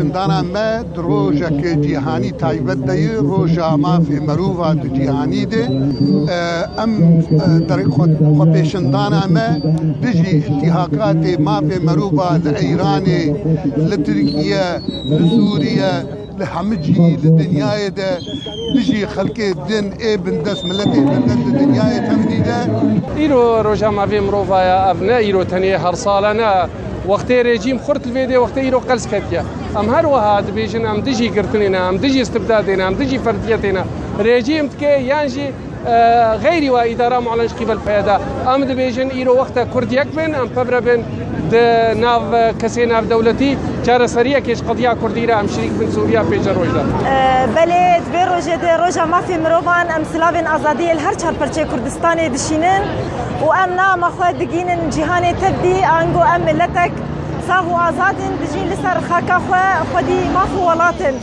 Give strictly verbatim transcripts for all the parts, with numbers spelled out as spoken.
Dana me di rojeke cîhanî taybet de ye, roja mafê merova di cîhanî de. E, em, e, derê xwe, xwepêşindana me dijî întîhakatê mafê merova li Îranê, li Tirkiye, li Sûriye, li hemicî li dinyayê de dijî xelkê din ê bindest, miletê bindest li dinyayê tevinî de. Îro roja mafê mirova ye, ev ne îro tenê her sal e, ne. Wextê rejîm xurt li vê dê, wextê îro qels ketiye. Em her wiha dibêjin, em dijî girtinê ne, em dijî istibdadê ne, em dijî ferdiyetê ne. Rejîm dike yan jî, e, xeyrî we îdara mu'len ji qîbel P Y D. Em dibêjin îro wexta Kurd yek bin, em pevre bin di nav, e, kesê navdewletî çareseriyekê ji qediya Kurdî re em şirîk bin Sûriya pêşeroj de. E, belê, di vê rojê de roja mafê mirovan em silavên azadiyê li her çar perçeyê Kurdistanê dişînin û em nama xwe digînin cîhanê tevdî, ango em miletek sax û azad in, dijîn li ser xaka xwe, xwedî maf û welat in.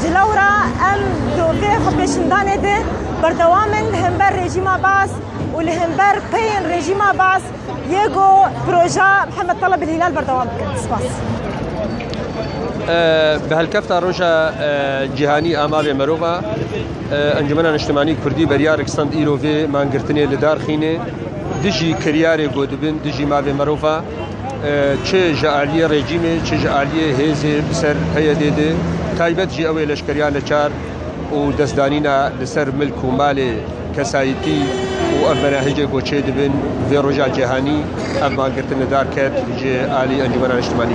Ji lewra em di vê xwepêşindanê de berdewam in li hember rejîma Baas û li hember peyên rejîma Baas yê ku proja Mihemed Taleb El Hilal berdewam bikin. Spas. E, bi helkefta roja, e, cîhanî a mavê merova, e, Encûmena Niştimanî Kurdî beryarek stend îro vê mangirtinê li dar xîne. Dijî kiryarê ku dibin, dijî mavê merova, e, çi ji aliyê rejîmê, çi ji aliyê hêzê bi ser P Y D'ê de, taybet jî ew ê leşkeriya neçar û destdanîna li ser milk û malê kesayetî û ev menahicê ku çêdibin vê roja cîhanî, ev mangirtin li dar ket ji alî Encûmena Niştimanî.